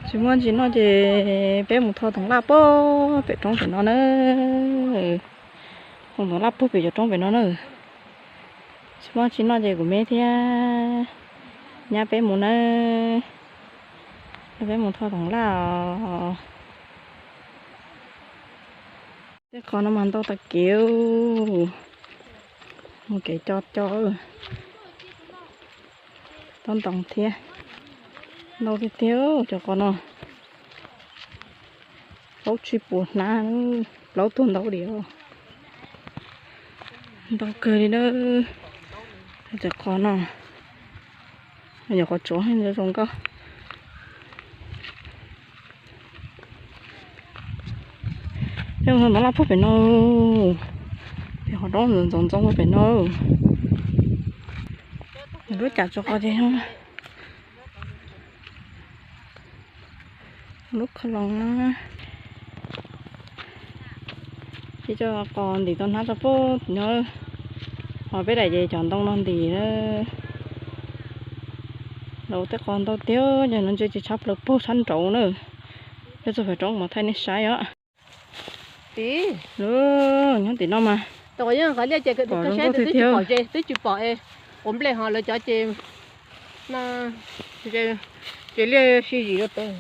Tsis muaj tsis noj ces peb mus tho toov laj puag pem roob pem no na. Tho toov laj puag pem cov roob pem no na. Tsis muaj tsis noj ces kuv me thiab nyab peb mus na. Peb mus tho toov laj os. Tej qos no mas ntau tag kev, mus kev co co. Tob ntoo thiab, ntau tiag tiag cov qos no. Plaub tsib puas hnab, plaub tuag ntau diam. Ntau kawg li na. Cov qos no, nyuam qhuav tsuav zoo nkauj. Peb mus tho toov laj puag pem no, pem qhov roob ntxoov ntxoo puag pem no. Lub cas tsuas qos ces lub kho loo na. Peb coj qos ntim tau hnab rau puag tim no. Ho peb daim ces cov ntoo no ntim na. Lawv tej qos ntau tiag, cov no ntse ces tshab plaws puag tshab nraud na. Peb txog pem roob mas thaij nej saib os. Nyob tim no mas pom zoo nkauj tiag tiag. Twb tsis pom es quav nplej ho lawv cov ces, ces liaj sib zis rau pem.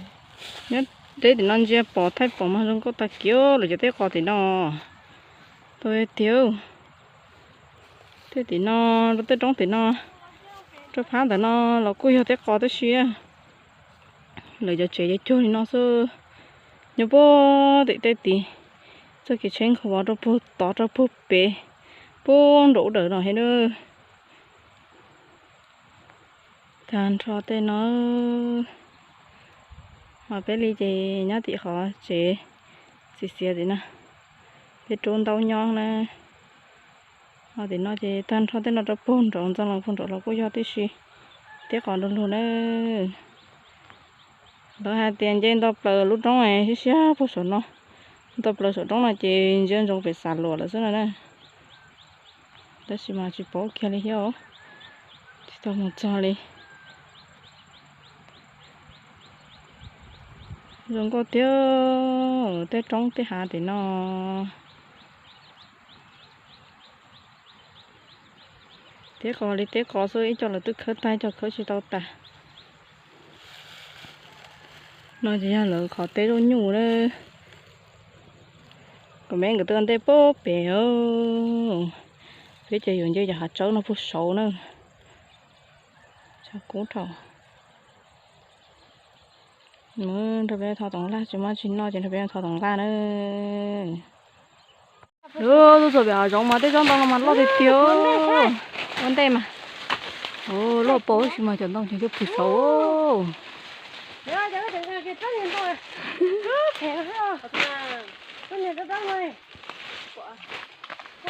Nyob deb tim no ntsia pom thaij pom mas zoo nkauj tag kiag lawv cov tej qos tim no. Tau tiag. Tej tim no, rau tej roob tim no, rau phab ntawm no los kuj yog tej qos tib si. Lawv cov tsev ces cuag li no xwb. Nyob puag tim tej tid, txoj kev tsheb nkhaus vov rau puag tod rau puag pem, puag nraum ub dawm no thiab na. Tag nrho tej no, ho peb li ces nyob tim qhov tsev xiav xiav tim no, peb rub ntaub nyob na. Ho tim no ces tag nrho tej no rau puag nraud ntxoov los puag nraud los kuj yog tib si. Tej qos du lug na. Lawv hais tias nce nto plaws lub roob siab siab puag saum no, nto plaws saum roob no ces ntsia ntsoov pem Xav Luam lawm xwb no na. Tab sis mas tsis paub kiag li thiab, tsis tau mus txog li. Zoo nkauj tiag, tej roob tej hav tim no. Tej qos li tej qos xwb, ib co lawv twb khawb tag, ib co khawb tsis tau tas. No ces yog lawv qhov teb zaub nyuj na. Kuv me nkawd twb ua ntej puag pem. Peb ces yuav nce cov hav tsawb no puag saud na. Tshav kub dhau. Nrog peb tho toov laj, tsis muaj tsis noj ces nrog peb tho toov laj na. Lub txog pem hav zoov mas tej tsob ntoo no mas loj tiag tiag. Ua ntej mas, loj paus tab sis mas cov ntoo ces twb pw saud.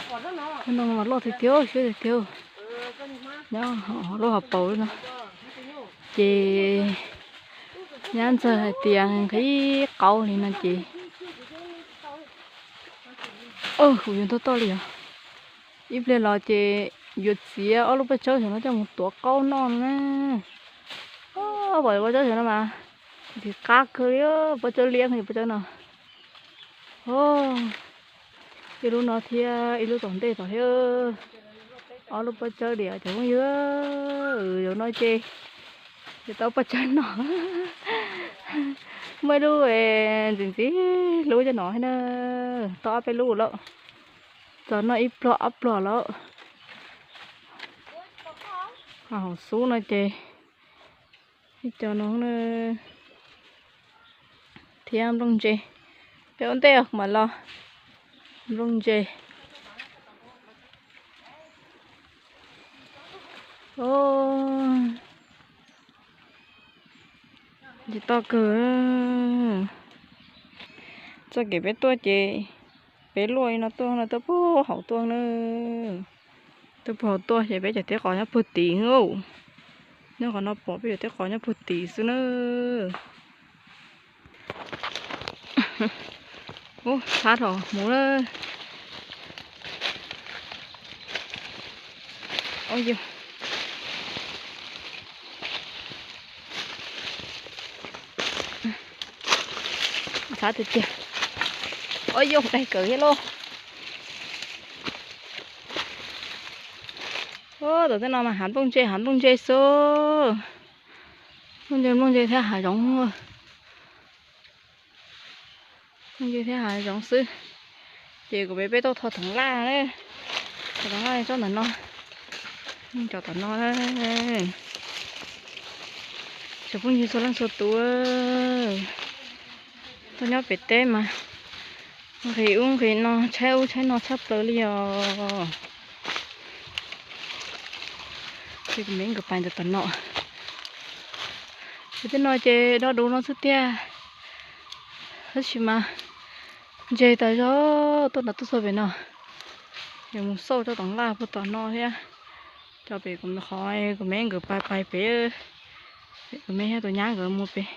Tsob ntoo no mas loj tiag tiag, siab tiag tiag. Nyob lub hauv paus no ces nyab ntxawg hais tias nqhis qaub li no ces, kuv yuav ntog toj li os. Ib pliag los ces yuav txiav ob lub pob tsawb xyov no coj mus tuav qaub noj no na. Pom pob tsawb xyov no mas ntxim qab kawg li, pob tsawb liab kawg pob tsawb no. Ib lub no thiab ib lub tom ntej tom thiab. Ob lub pob tsawb diam cov phooj ywg, zaum no ces yuav tau pob tsawb noj. Muaj ib lub ntxim ntxim hlub cov no thiab na, tau ob peb lub lawm. Txog noj ib pluag ob pluag lawm. Hauv xub no ces ib co no thiab nplooj ntse. Peb ua ntej mam los. Nplooj ntse. Ntxim toj kawg. Txoj kev peb tuaj ces peb luaj li no tuaj no tuaj puag hauv tuaj na. Tuaj puag hauv tuaj ces peb cov teb qos nyob puag tid. Nyob qhov no pom peb cov teb qos nyob puag tid xwb na. Ub, txhab dhau mus lawm. Ua yog Txhav tiag tiag. Ua yog daig kawg thiab lauj. Ub, tom tej no mas hav nplooj ntse hav nplooj ntse xwb. Nplooj ntse nplooj ntse thiab hav zoov. Nplooj ntse thiab hav zoov xwb. Ces kuv peb peb tuaj tho toov laj na. Tho toov laj tsob ntawm no. Cov tom no. Tsoom phooj ywg txhua leej txhua tus, tuaj nyob pem teb mas nqhis ub nqhis no, tshaib ub tshaib no tshaj plaws li os. Ces kuv me nkawd pais ntawm tom no. Ces tej no ces do du no xwb tiag. Tab sis mas ntse tas zog tuaj nram tuaj txog pem no. Yuav mus xauj tsob toov laj puag tom no thiab. Cov pem kuv qhov kuv me nkawd pais pais pem, kuv me thiab tus nyab nkawd mus pem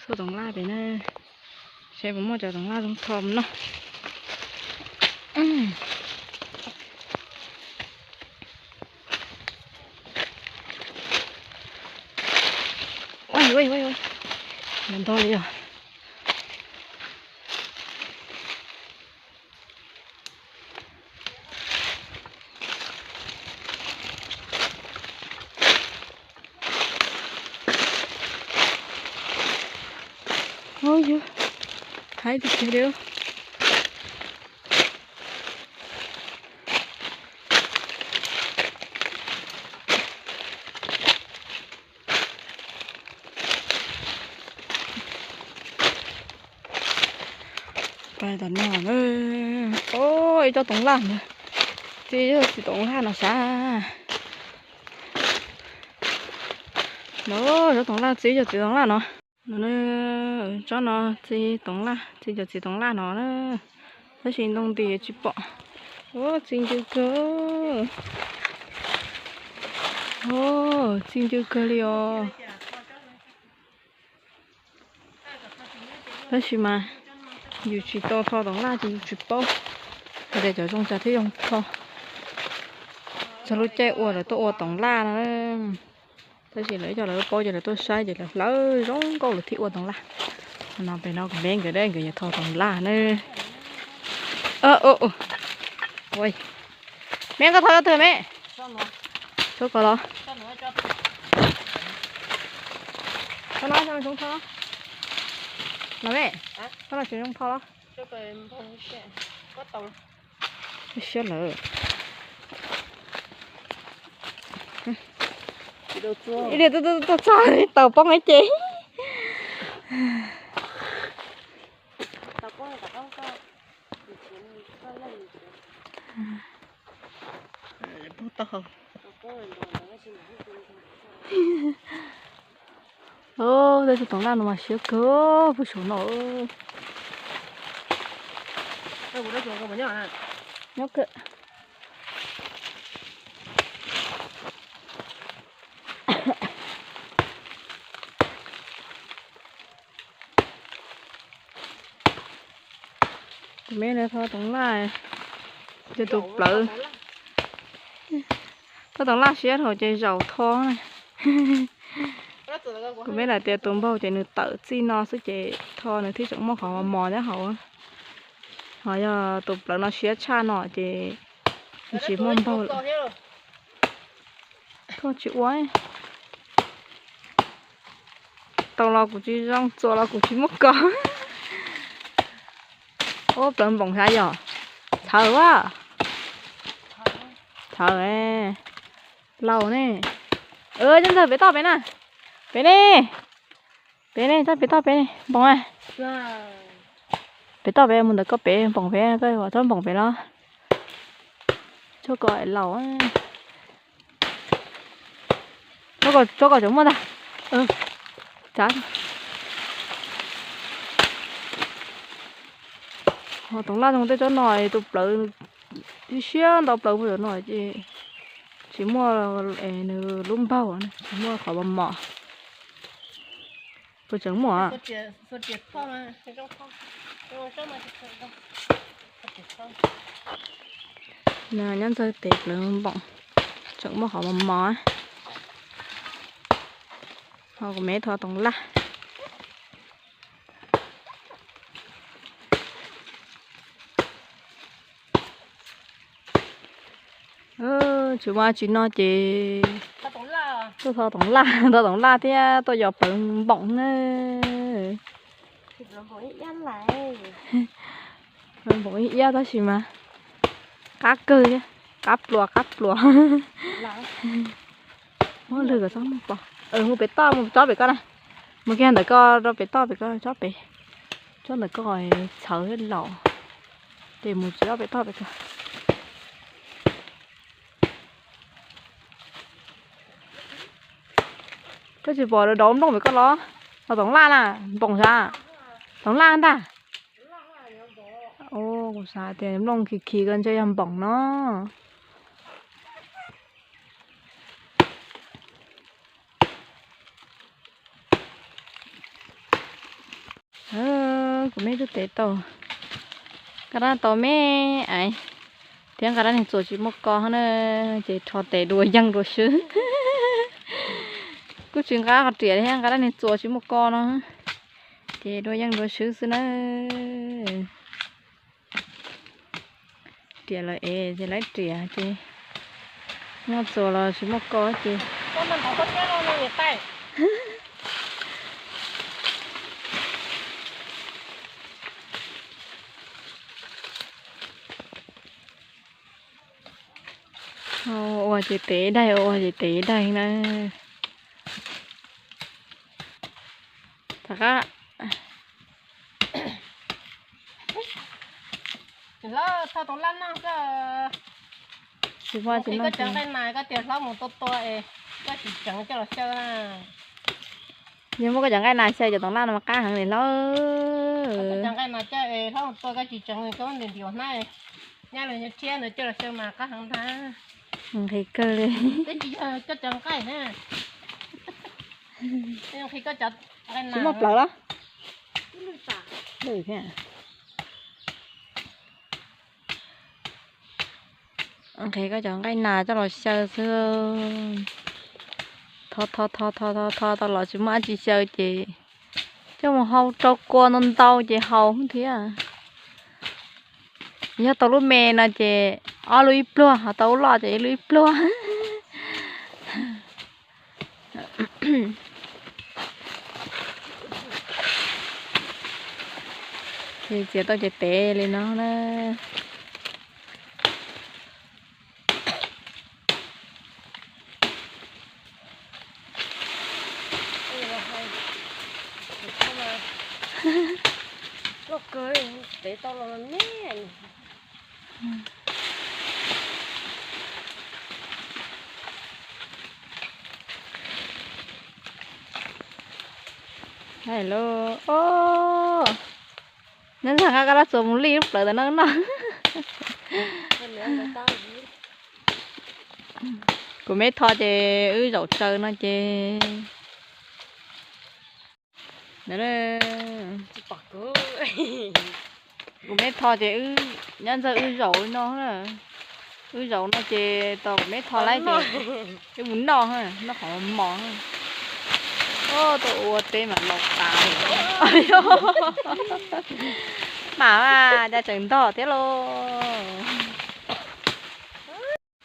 xauj toov laj pem na. Seb puas muaj cov toov laj zoo tho mus noj. Ua ua ua, ntog li os. Ub yug, haib tiag tiag li. Pais tom no, ub, ib tsob toov laj ntag. Txiv yog txiv toov laj no sav. No, tsob toov laj txiv yog txiv toov laj no. No, tsob no txiv toov laj, txiv yog txiv toov laj no na. Tab sis ntoo nti tsis pom. Ub, txi ncw kawg. Ub, txi ncw kawg li os. Tab sis mas yus tsis tau tho toov laj ces yus tsis paub hais tias cov zoo cas thiaj zoo tho. Txog lub caij ua lawv tuaj ua toov laj no. Tab sis lawv ib co lawv paub ces lawv tuaj saib ces lawv hlawv zoo nkauj lawv thiaj ua toov laj. No pem no kuv me nkawd dab nkawd yuav tho toov laj na. Me koj tho twg me? Tsob ko los? Tsob no zoo tho los me? Tsob no tseem zoo tho los? Siab lawm. Ib diav tuaj txog tau poob ces. Tej tug toov laj no mas siab kawg puag saum no. Nyob kawg. Tus me no tho toov laj, ces tus plawv. Tho toov laj siab dhau ces zaum tho na. Kuv me lam tias tus npaug ces nws tawm txij no xwb ces tho nws thiaj tseem muaj qhov mos mos nyob hauv. Ho yog tus plawv no siab tshaj no ces tsis muaj npaug lawm. Koj tsis ua. Tau los kuv tsis zoo, txuas los kuv tsis muaj kos. Ub, plawv npoom xav yog txhawv a. Txhawv, laus ne. Nyob ntawd pem toj pem na. Pem ne. Pem ne, txog pem toj pem ne, npoom a. Pem toj pem mus ntawm koj pem npoom pem, koj txhob npoom pem los. Tsob ko laus. Tsob ko tseem muaj ntag. Tsav. Ho toov laj zoo tej tsob no tus plawv siab ntau plaws puag tom no ces tsis muaj nws lub npaug, tsis muaj qhov mos mos. Puas tseem muaj? Nyob ntxawg tes plawv npoom tseem muaj qhov mos mos. Ho kuv me tho toov laj. Tsis muaj dab tsi noj ces tuaj tho toov laj, tho toov laj thiab tuaj yos plawv npoom na. Npoom ib iab tab sis mas qab kawg thiab, qab pluas qab pluas. Muab lwg kom txhob muaj pos. Mus pem toj, mus tsob pem ko na. Mus kiag ntawm ko rau pem toj pem ko, tsob pem, tsob ntawm ko txhawv laus. Ces mus tsis tau pem toj pem ko. Koj tsis pom dov nplooj pem ko los? Los toov laj na, npoom sav, toov laj ntag. Kuv xav tias nplooj khi khi ko ntshe yog npoom no. Kuv me tub tev tau, nqa dab tau me aiv, thiab nqa dab neeg txuas tsis muaj ko na, ces rho tes dua yeej dua swb. Kuj tsis nqa qhov riam thiab, nqa dab neeg txuas tsis muaj ko no, ces dua yeej dua swb xwb na. Riam lawm es ces lawv riam ces, muaj txuas los tsis muaj ko ces. Ua ces tev daig, ua ces tev daig na. Tom qab tsis muaj, koj cov nqaij nas koj tias hlob mus tua tua es koj tsis tseev coj los xyaw na. Yog muab koj cov nqaij nas xyaw cov toov laj no mas qab heev li hlob. Koj cov nqaij nas coj es hlob mus tua koj tsis tseev, koj ntim ntim ua hnab, nyab los nyob tshiab ntawd coj los xyaw mas qab heev ntag. Nqhis kawg li. Twb tsis yog koj cov nqaij na. Nqhis koj cov nqaij nas. Tsis muaj plaws los? Nqhis koj cov nqaij nas coj los xyaw xwb. Tho tho tho tho tho tho tau los tsis muaj dab tsi xyaw ces coj mus hau rau kua ntau ntau ces haus thiab. Yog tau lub me no ces ob lub ib pluag, ho tau lub loj ces ib lub ib pluag. Ces txiav tau ces tev li no na. Loj kawg, tev tau los me. Hello, o, nyob ntxag nqa koj dab txuas mus lij lub plawv ntawm no noj. Kuv me tho ces wb zaum tsaws no ces. Kuv me tho ces wb nyob ntxawg wb zaum li no, wb zaum no ces tau kuv me tho laib ces wb mus noj, noj qhov mos. Tuaj ua teb mas laus tas li. Mam mas cas tseem ntog thiab lauj.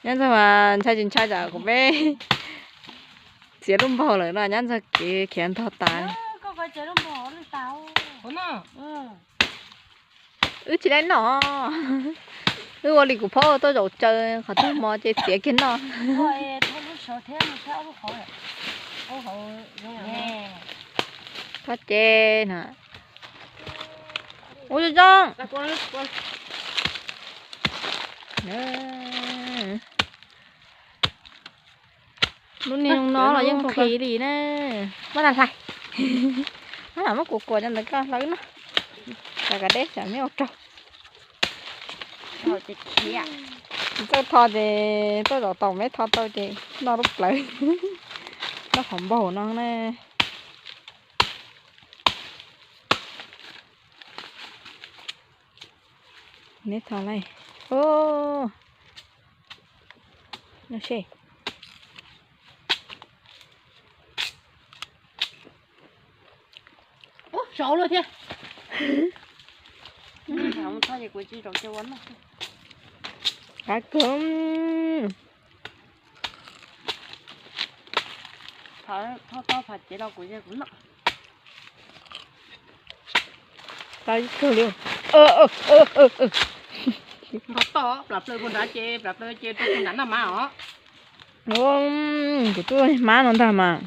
Nyob ntxawg mas ntshai tsis ntshai tsam kuv me txiav lub npaug lawm no, nyob ntxawg kev khiav ntog tas. Wb tsis laib noj, wb ua li kuv phob tuaj zaum tsaws qhov twg mos ces txiav kiag noj. Txhob ces na. Ua zoo zoo. Lub niag no los yeej nqhis li na. Muab hlais hlais. Muab kuv kuam rau ntawd koj hlawv no. Los kav deb tsam me ua raug. Txawj tho ces tuaj zaum tau me tho tau ces noj lub plawv, noj qhov npaug no na. Neb tho lawm. O, no se. Ub, zaum lawm thiab. Qab kawg. Thov tau phav cev los kuv ze kuv noj. Tau ib kawg li. Npog toj plam plaws puag nrad ces plam plaws ces rau puag nrad noj mas os. Kuv tuaj niag hmab no ntag mas.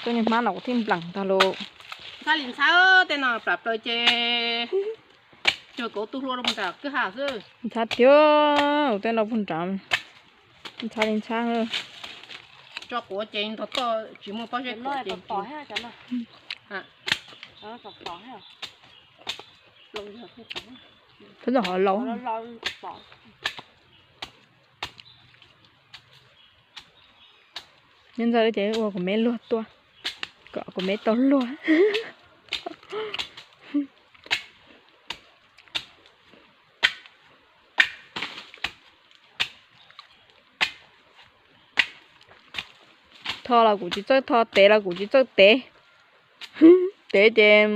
Tuaj niag hmab no kuv thiaj nplam ntag lauj. Ntxhab li ntxhab tej no plam plaws ces cuag kauv tu hlua rau puag nrad kwj ha xwb. Ntxhab tiag, kuv tej no puag nrad. Ntxhab li ntxhab. Tso quav ces ntog toj tsis muaj pob zeb quav ces. Thov txog hov laus. Nyob ntxawg ces ua kuv me luag tuaj, kom kuv me tau luag. Tho los kuv tsis txawj tho, tev los kuv tsis txawj tev. Tev ces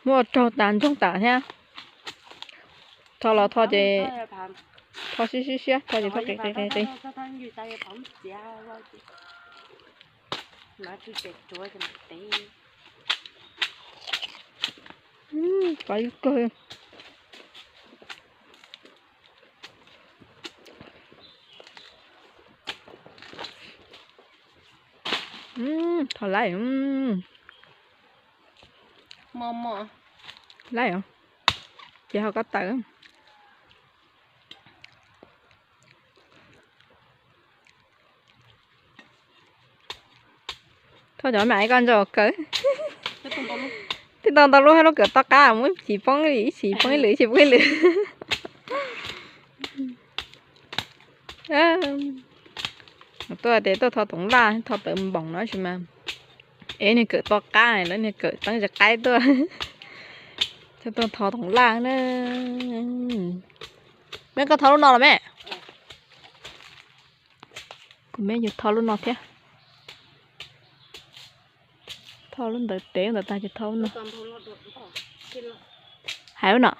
muab raug tas ntsoog tas thiab. Tho los tho ces tho siab siab siab, tho ces tho qis qis qis qis. Qab ib kawg. Tho laib. Laib os. Ces ho koj tawm. Thoj cov me aiv koj ntsaum kawg. Twb tau ntau lub hab lub kawm toj qab, muab ib chim poob ib lwm, ib chim poob ib lwm, ib chim poob ib lwm. Tuaj tes tuaj tho toov laj, tho tawv npoos no sis mas. Es niag kawm toj qab, lawv niag kawm teeb tsis qaib tuaj. Tuaj tho toov laj na. Me koj tho lub no los me? Kuv me yuav tho lub no thiab. Tho lub ntawd, tev ntawd tag ces tho lub no. Hais lub no.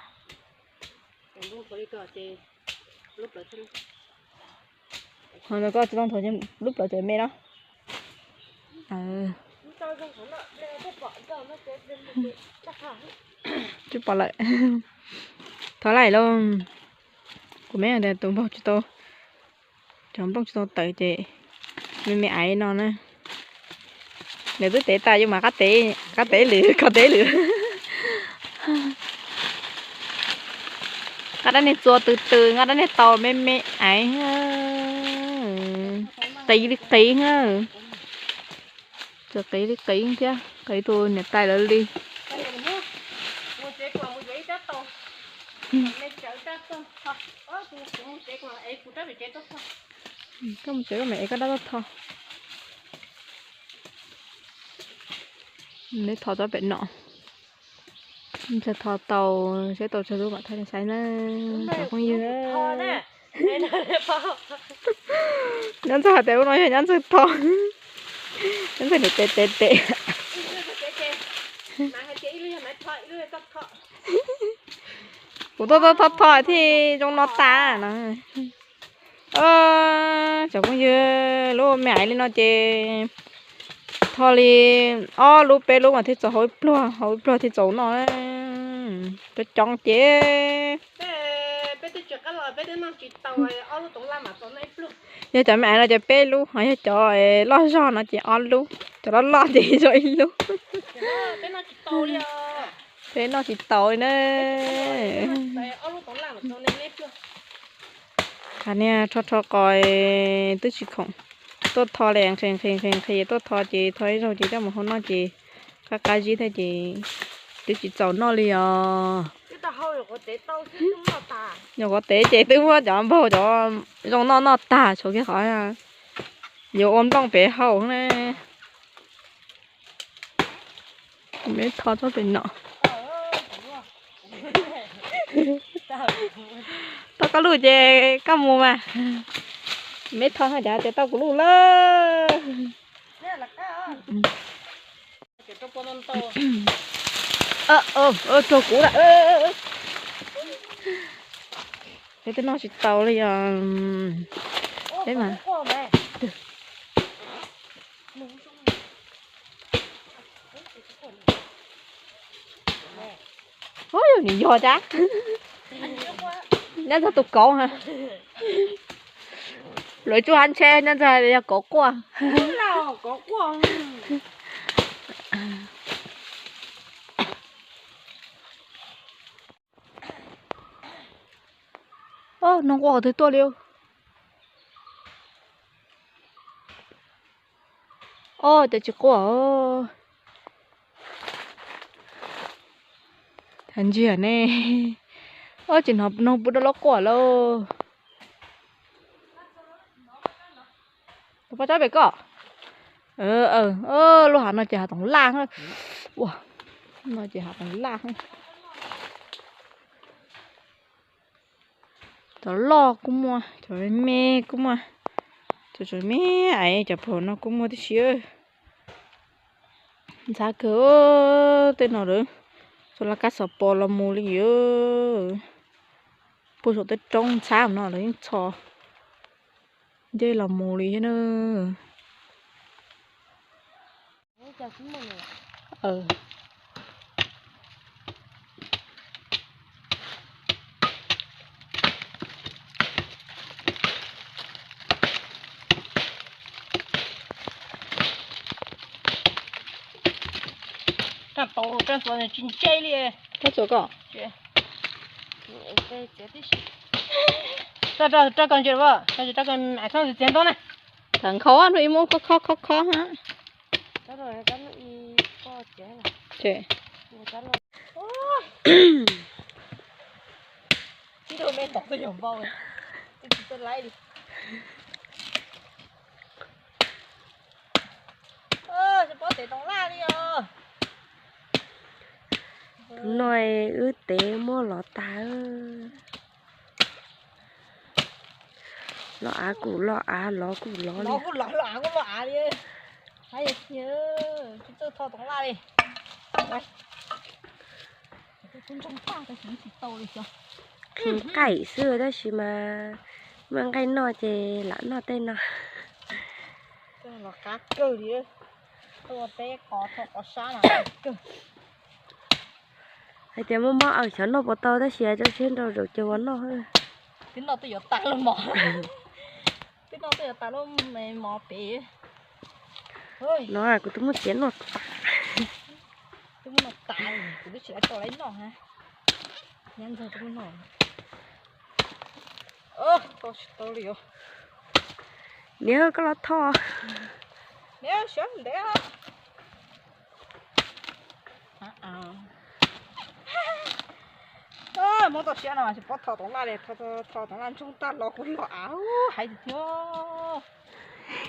Ho ntawd koj tsis tau nthuav lub plawv ces me no. Twb pom lawm. Thov laij lauj. Kuv me tias tus nplooj tsis tau, cov nplooj tsis tau tawv ces me me aiv no na. Nws twb tev tas yuav mas qab tev, qab tev lwm, qab tev lwm. Nqa dab niag txua tw tw, nqa dab niag tau me me aiv. Qiv li qiv na. Txawm qiv li qiv thiab, qiv tus niam tais lawv li. Koj mus tsev koj mam ev koj dab tuaj tho. Neb tho txog pem no. Ntshe tho tau, seb tau tsawg lub mam thaij nej saib na, cov phooj ywg. Nyob ntxawg hais tias lub no yog nyob ntxawg tho. Nyob ntxawg nws tev tev tev. Kuv tuaj tuaj tho tho thiaj zoo no tas no. Cov phooj ywg, lub me aiv li no ces tho li ob lub peb lub mas thiaj txaus hau ib pluag, hau ib pluag thiaj txaus noj. Cov coob ces yog cov me aiv no ces peb lub, ho yog cov loj zog no ces ob lub, cov loj loj ces zoo ib lub. Peb noj tsis taus li na. Qhov niag rho rho qos twb tsis khoom, tuaj tho li nqhis nqhis nqhis nqhis tuaj tho ces tho ib zaug ces coj mus hau noj ces qab qab zib thiab ces twb tsis txaus noj li os. Nyuam qhuav tev ces twb muab cov npaug cov zoo noj noj tag tshuav kiag qhov yuav ua nplooj pem hau na. Me tho txog pem no. Tau koj lub ces koj mus mas. Me tho no cas tias tau kuv lub lawm. Raug kuv lawm. Peb twb noj tsis tau li os. Peb mas. Ub, yog nim yog cas. Nyob ntxog tus kauv ha. Lawv tsuas hab ntshe nyob ntxog yog kauv quaj. Noog quaj qhov twg tuaj li. Ob, cas tsis quaj. Thav ntsiag ne. Ob, tsis hnov noog pw rau lub quaj lauj. Tus poj tsob pem koj. Lub hav no ces hav toov laj. Ua, no ces hav toov laj. Cov loj kuj muaj, cov me me kuj muaj, cov tseem me me, cov pom no kuj muaj tib si. Ntxhab kawg tej no lawm, txhua laj kab xov pos los mus li. Puag saum tej roob ntxhab no lawv yeej txhos ncej los mus li thiab na. Rab tau rab txuas tsis ntsej li. Rab txuas koj? Rab koj ntsia, rab koj mam txhob txiav ntoo na. Thaum nkhaus no ib muab khob khob khob khob ha. Tus no wb tev muab lov tag. Lov av kuj lov av, lov kuj lov li. Qhia nqaij xwb tab sis mas muaj nqaij noj ces lam noj tej no. Hais tias muaj mob aws xyov noj puas tau tab sis rau siab nrau zaum ces ua noj. Twb noj twb yuav tas lub mov, twb noj twb yuav tas lub mov pem. No kuv twb muab txiav noj tas. Twb muab noj tas, kuv twb tsis tau tau lawv noj ha. Nyab ntxawg twb muab noj. Tau tsis tau li os. Niam, koj los tho. Niam, siab ntev. Muab tau siab no mas tsis paub tho toov laj li, tho toov laj ntsoog tag los kuv los av hais tiag,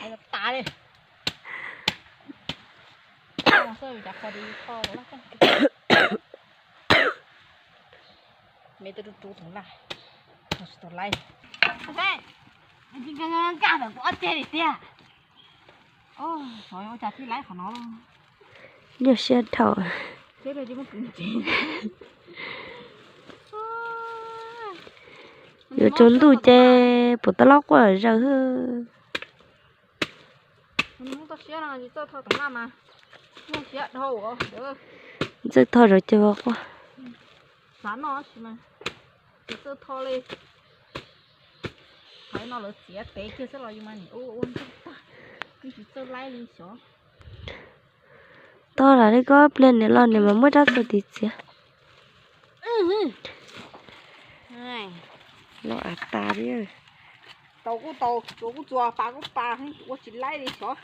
hais tas li. Xwb cas qhov di tho toov laj kawg. Me tuaj rub rub toov laj, tho tsis tau lawv. Nkag ntawm kuv ob ceg li tiag. Ua cas tsis lawv qhov no. Nyuaj siab dhau. Yuav tsaus ntuj ces puas tab loj quaj zaws hwb. Txawj tho zaum ces quaj. Tho lawm li koj pliag niam los niam mas muab rab txuas tim txiav. Los av tas li. Tau kuj tau, txuas kuj txuas, pas kuj pas, ua tsis laib li xyov.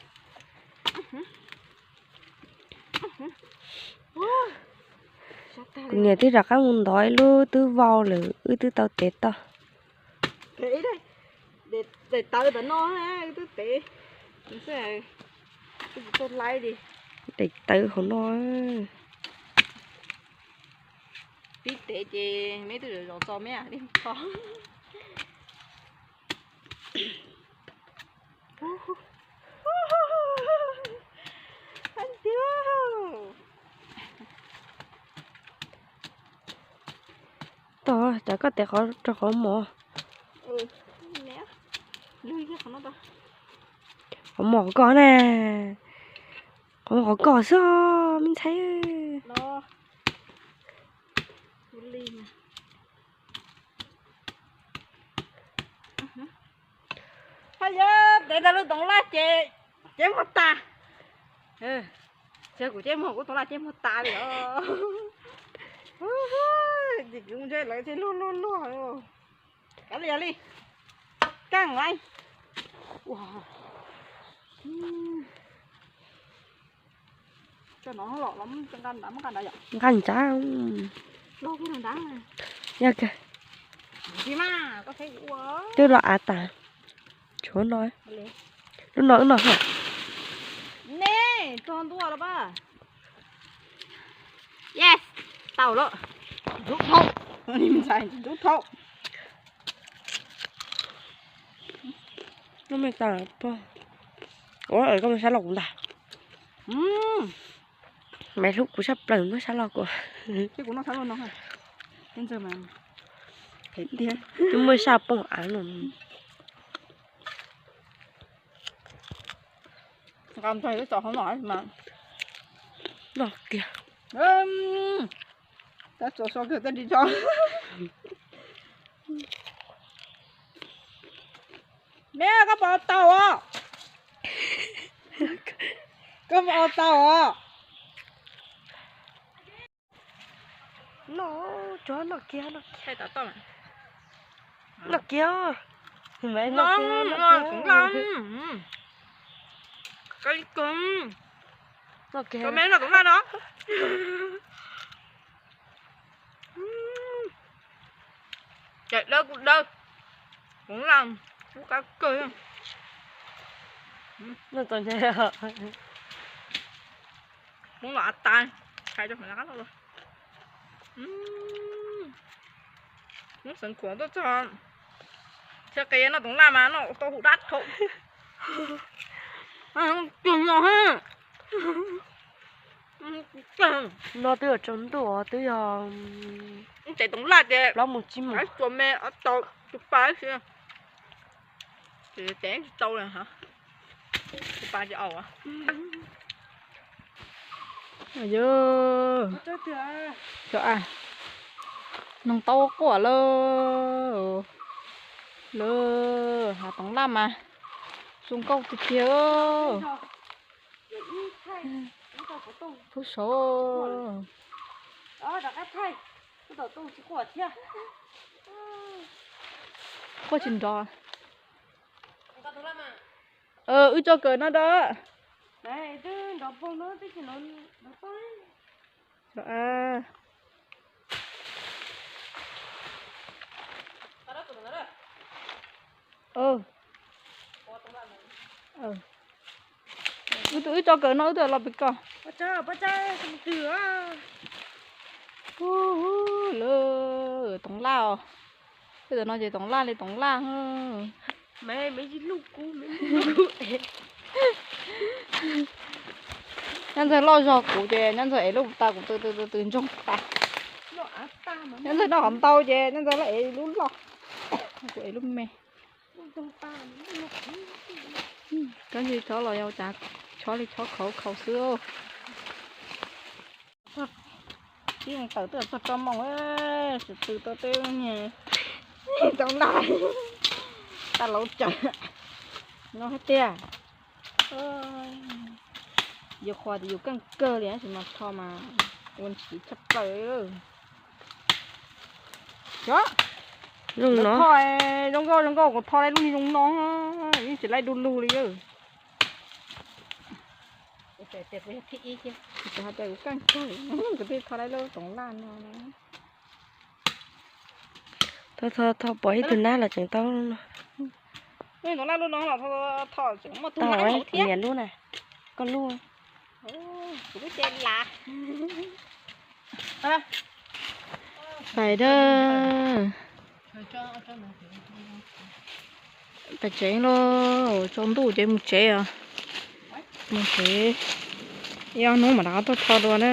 Kuv niam twb rov qab mus ntov ib lub twb vau lawm, wb twb tau tev tau. Daim tawv tom no twb tev, twb tsis tau laib li. Daim tawv hauv no. Pib tev ces me twb zaum txog me li tho. Tog, cas koj tev qhov rau qhov mos. Qhov mos koj na, qhov mos qhov koj xwb me ntxhais. Tau lub toov laj ces ceb muag tas. Txog kuv ceb muag, kuv toov laj ceb muag tas li os. Ces kuv ntshe lawv thiaj luag luag luag. Kav liam li. Kaaj lais. Nqa nrad. Yog kawg. Twb los av tas. Tshuav no. Lub no wb no. Yes, tau lawm. Ntxub thaum, ntxub thaum. Lub me tas, ua koj mus sab laj kuv ntag. Maiv hlub kuv sab plaws, muab sab laj kuv. Twb muaj sab pooj av no. Nqa mus tso hauv no mas. Noj kiag. Tab txuas so kiag tej ris tsho. Me, koj puas tau os? Koj puas tau os? Noj, tso noj kiag, noj kiag. Noj kiag. Noj kiag, noj kiag. Noj kiag. Noj kiag. Ces dawb kuj dawb, kuv laj kuj qab kawg. Noj txaus ntshai. Kuv los tas, hais rau qab los. Hnub Xeev Khuam tuaj txog, thiaj qia noj toov laj mas noj tau huv dab thaum. Kawg no, no twb yog tsaus ntuj, twb yog tsev toov laj ces plaub moos tsib moos. Tsuas me ob tau tus pa si. Ces tsis tau lawm hos. Tus pa tsis au. Yog, noog tau quaj lawm. Lawm, hav toov laj mas zoo nkauj tiag tiag. Tub saud. Quaj tsis nrov. Wb tso kawm no da. Wb tso kawm no wb twb los pem ko. Lawm, toov laj os. Tej tam no ces toov laj li toov laj. Nyob ntawd loj zog kuv ces nyob ntawd ev lub tas kuv tw tw tw ntsoog tas. Nyob ntawd noj qhov ntau ces nyob ntawd lawv ev lub loj, kuv ev lub me. Koj ntsis chob los yog cas, chob li chob khauv khauv xwb. Tib tawm twb txog tso moo, sim tw tau teb tau ntaj, taj laub cawm no hais tiag. Yus qhuas tias yus keej kawg li tab sis mas tho mas ua ntshai tshaj plaws. Zoo no, zoo nkauj zoo nkauj kuv tho lub zoo no, yeej tsis laib du lug li. Kuv hais tias kuv keej kawg, kuv thiaj tho lub toov laj no. Tho tho tho, pom ib tug nab los tseem tau no. Tau, kuv niam lub na, koj lub. Fais da. Pais tsev lauj, tsaus ntuj ces mus tsev os. Mus tsev, ib ob hnub mam rov qab tuaj tho dua na.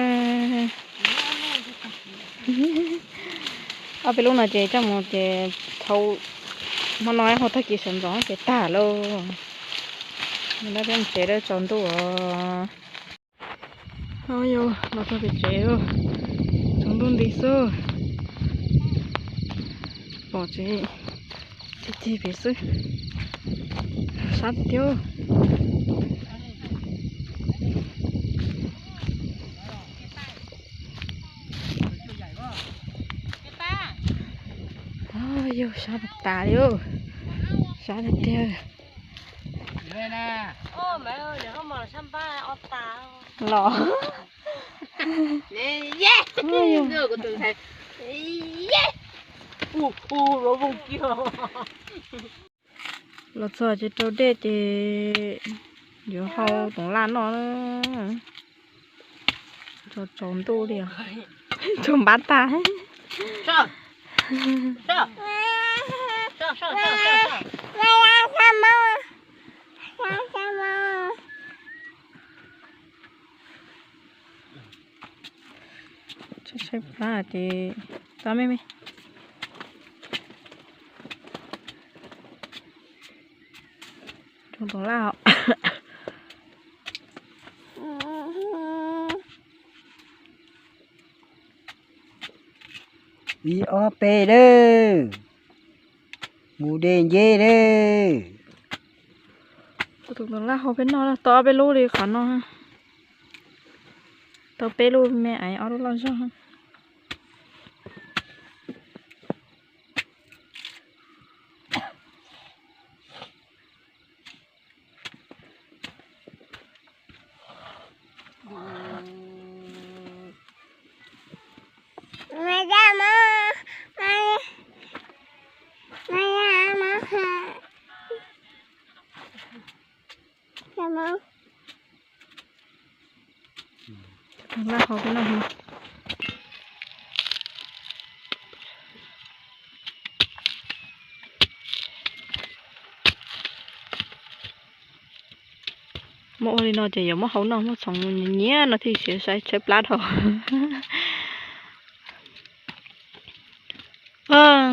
Ob peb lub no ces coj mus ces thaum hmo no hauv tag kis sawv ntxov ces tag lauj. Mus tsev lawm, tsaus ntuj os. Yus los txog pem tsev, tsaus ntuj nti xwb, pom tsev cig cig pem xwb. Sab tiag. Yog sab tas li, sab tiag tiag. Los. Los txog ces rau dej ces yuav hau toov laj noj na. Tsaus ntuj li, tsaus npab tag. Tshaib plab ces tau me me. Rau toov laj. Ib ob peb lawm. Mus de nceb lawm. Tus toov laj hau peb noj tau ob peb lub li qhov no. Tau peb lub me aiv ob lub loj zog. Laj hau peb noj. Muab ua li no ces yuav muab hau noj muab txhoov nyiam no thiaj siav sai tshaib plab dhau.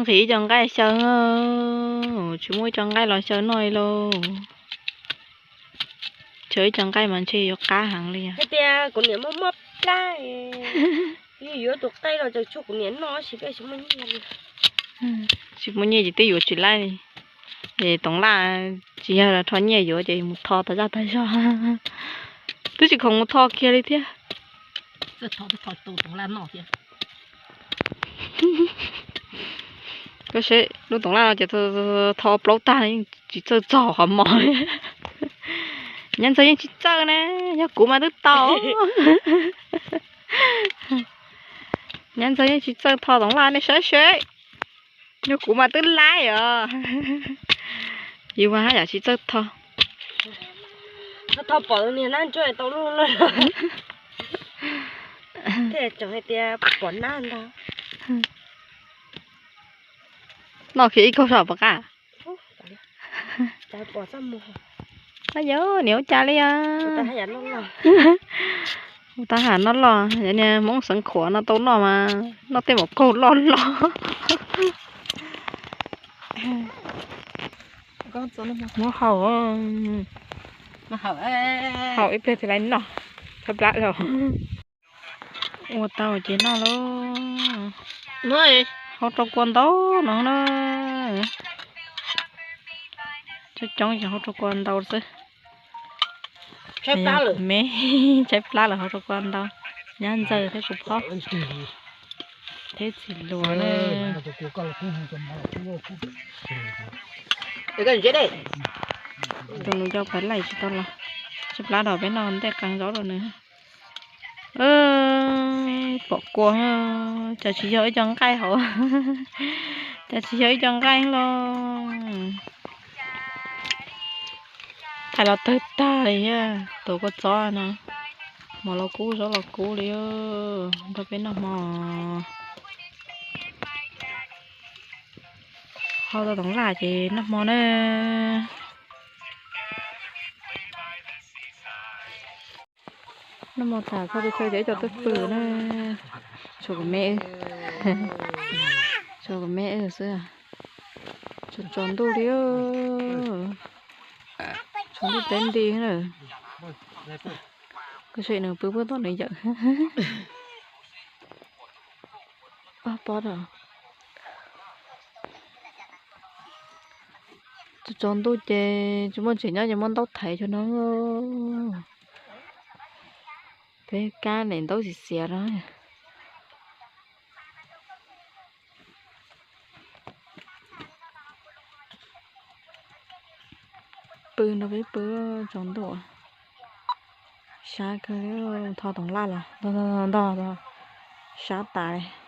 Nqhis ib co nqaij xyaw, tsis muaj ib co nqaij los xyaw noj li lauj. Tsis ib co nqaij mas ntshe yuav qab heev li. Hais tias kuv niam muaj muaj plab, yuav tus qaij los tseem tshuav kuv niam noj tsis peb tsis muaj nyiaj li. Tsis muaj nyiaj ces twb yuav tsis laij li. Es toov laj tsis yog los rho nyiaj yuav ces mus tho tas zaj tas zog. Twb tsis khoom mus tho kiag li thiab. Koj saib lub toov laj no ces tho plaub tag yeej tsis txawj txog qhov mos li. Nyob ntxawg yeej tsis txawj na, yog kuv mas twb tau. Nyob ntxawg yeej tsis txawj tho toov laj nej saib seb. Yog kuv mas twb laib os. Yus mas haj yam tsis txawj tho. Tho pom niag nab ntsuag tau lub lawm. Thiaj tseem hais tias pom nab ntag. Noj kiag ib kaug saum puas qab? Ab yog niam ua cas li os. Ua tab ham noj loj, niag Hmoob Xeev Khuam no tau noj mas noj tej maum kaug loj loj. Muab hau, hau ib pliag thiaj li noj, tshaib plab lawm. Ua tau ces noj lauj. Hau rau kua ntau no na. Coob coob ces hau rau kua ntau xwb. Me tshaib plab lawm hau rau kua ntau. Nyab ntxawg thiab kuv phob thiab txiv hluas na. Tus nus yau phav laim tsis tau los, tshaib plab rau peb noj ntej qee zaub rau nws. Pom kua, cas tsis yog ib co nqaij hauv, cas tsis yog ib co nqaij los. Hais los tawg tag li thiab, tuav kua txob no, mov los kub zaub los kub li, nrog peb noj hmo. Hau tau toov laj ces noj hmo na. Noj hmo tas txog peb chaw ces ib co tuaj pw na. Tshuav kuv me, tshuav kuv me xwb. Tsaus tsaus ntuj li, tsaus ntuj teb nti na. Koj saib nws pw puag tom nws yawm. Ob pob rau. Tsaus ntuj ces tsis muaj tsev nyob ces muab ntaub thaiv tso no. Peb kab nim ntaub xiav xiav no. Pw no peb pw tsaus ntuj. Sab kawg, tho toov laj los ntog ntog, sab tas li.